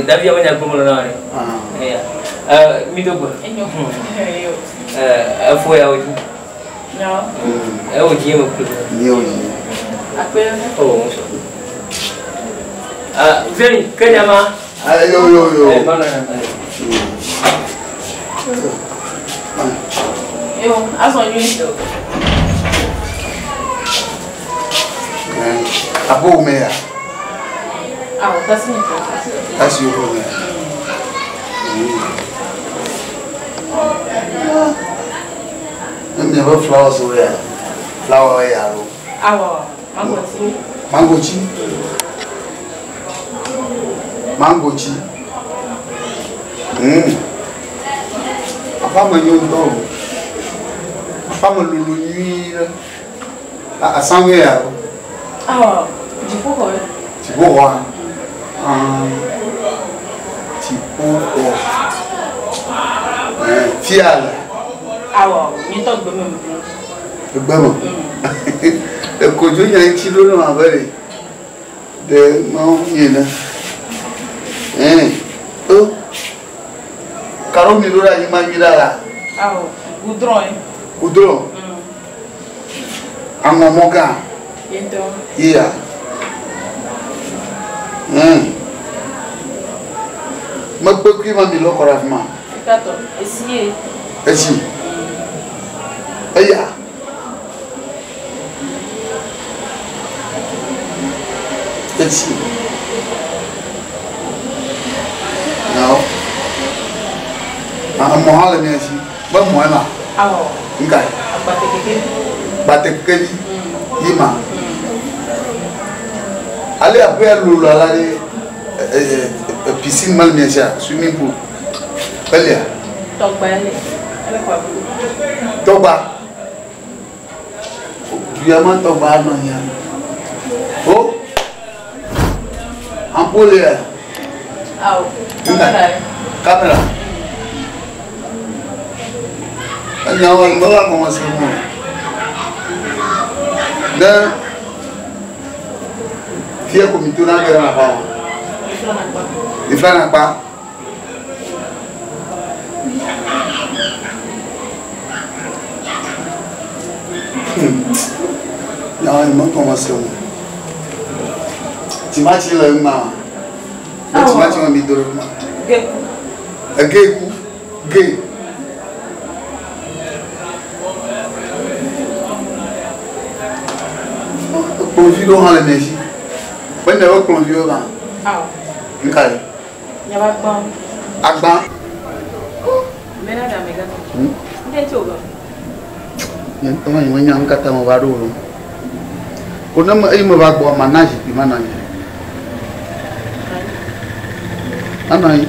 Davi ame nya gblɔm le na wa ɖe. Eya. Mi do gbe. Efo ya wo dzi. Ewo dzi me kple. Mi wo dzi. Akpe. Oh, muso. Zeni, ke nyama. Ayo yo yo. Eh, mana. Yo, azɔ nyui. Abo me ya. Awɔ, tasi mi tɔ. Tasi wo me. Ne miaƒe flowers wo ya. Flower ya lo. Awɔ, mango ti. Mango tsi. Mango tsi. Aƒea me nyo ŋutɔ o. Aƒea me lolo nyuie ɖe. Asanwe ya lo. Awɔ, dziƒoxɔ ye. Dziƒoxɔa? Dziƒoxɔ. Fia le. Awɔ, nye ŋutɔ gbe me me. Egbe me? Ekodzo nya ŋuti ɖo ne abe ɖe ɖe mawu nye ne. O. Karo mi ɖo ɖe anyigba nyui ɖa la. Awɔ, goudron ye. Goudron? Aŋɔmɔ gã. Ye ŋutɔ. Ye ya. Mekpekui ma mi lɔ kɔ ɖe afi ma. Ekatɔ, esi ye. Esi. Eya. Esi. Nyawo. Emɔ hã le mia si. Be mɔe ma. Awɔ. Nka. Agbatekeke. Gbatekekevi. Yi ma. Ale aƒea lolo ala ɖe piscine ma le mia sia, swimming pool. Elia. Tɔgba ele. Ele kɔ abu. Tɔgba. Duya ma tɔgba nɔ nya. O. Ampoule ya. Awɔ. Kamera. Kamera. Enyawo me va gɔme se mo. Ne fie ko mi to na ge ɖe aƒea me. Ifla na kpa. Nyawo me gɔme se mo. Timati le ŋma. Ne timati me mi do ɖe ma. Geku. Egeku. Ge. Kplɔvi ɖewo hã le mia si. Be ne wo kplɔviwo ma. Awɔ. Nka ye. Miaƒe agba. Agba. Mena ɖe amegã. Ŋke tso gɔ. Nye ŋutɔ nye menya nu katã me va ɖo o. Ko ne me eyi me va gbɔ ma na zikpui ma nɔ anyi. Anɔ anyi.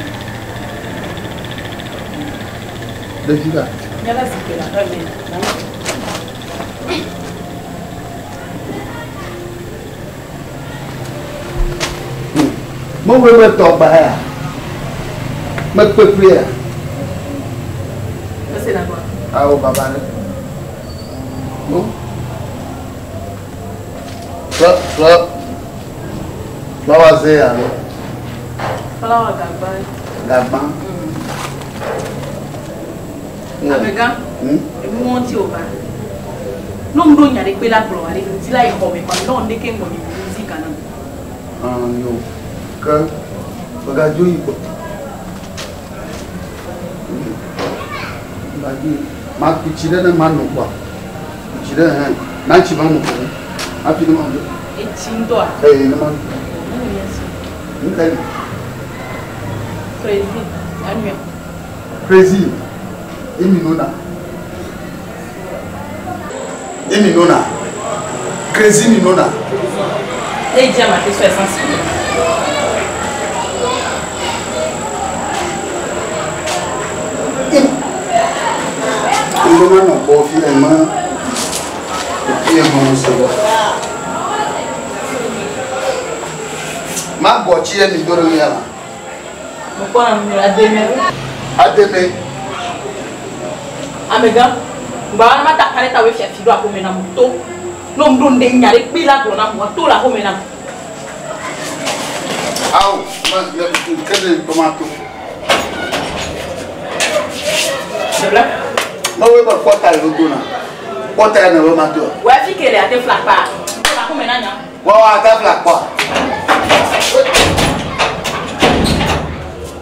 Ɖevi la. Miaƒe zikpui la ƒe me. Mewɔe be tɔgba ya. Mekpekpe ya. Ese na gba. Awo baba ɖe. O. Fla fla flower ze ya lo. Flower gagba. Gagba. Amegã. Emu ŋuti o ba. Ne ŋɖo nya ɖe kpe la gblɔ aɖe ŋuti la yi xɔ me kɔ ne ŋɖe ke ŋgɔ mi ŋuti kana. Ah yo. Ke megadzo yi gbɔ. Megadzo yi. Maku tsi ɖe ne mano kpɔa. Ku tsi ɖe hɛn. Na tsi ma no kpɔ. Hafi ne ma no. Etsi ŋutɔa? Ee, ne ma no. Nu ka ye? Crazy. Anuia. Crazy. Emi nona. Emi nona. Crazy mi nona. Ne dzi ama te sɔ essence. Ŋdɔ ma nɔ gbɔ fi ema fi ehɔn se gbɔ. Ma gbɔ tsi ye mi do ɖe ya la. Mekpɔ na nu ademe. Ademe. Amegã, gba ma ta kare ta we fia fi do akome na mo to. No ŋɖo ŋɖe nya ɖe kpi la gblɔ na mo to le axome na. Awo, ma kele tomato. Sebla. Ma we ba kpɔta le do na. Kpɔta ya na we ma to. Wɛ fi kele ate fla kpa. Ko ko mɛ na nya. Wa wa ta fla kpɔ.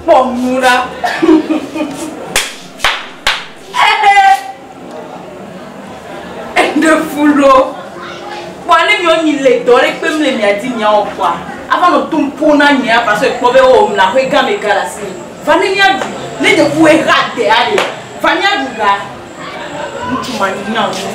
Kpɔ nu ɖa. Eɖe fu lo. Kpɔ ale miɔ nyi le dɔ ɖe kpem le mia di miawo kpɔa. Ava nɔ tom ƒo na nyea parce que kpɔ be o mla ƒe game ga le asi. Va ne míaɖu. Ne nye ku eha te aɖe. Va míaɖu ga. Ŋutsu ma nya nu.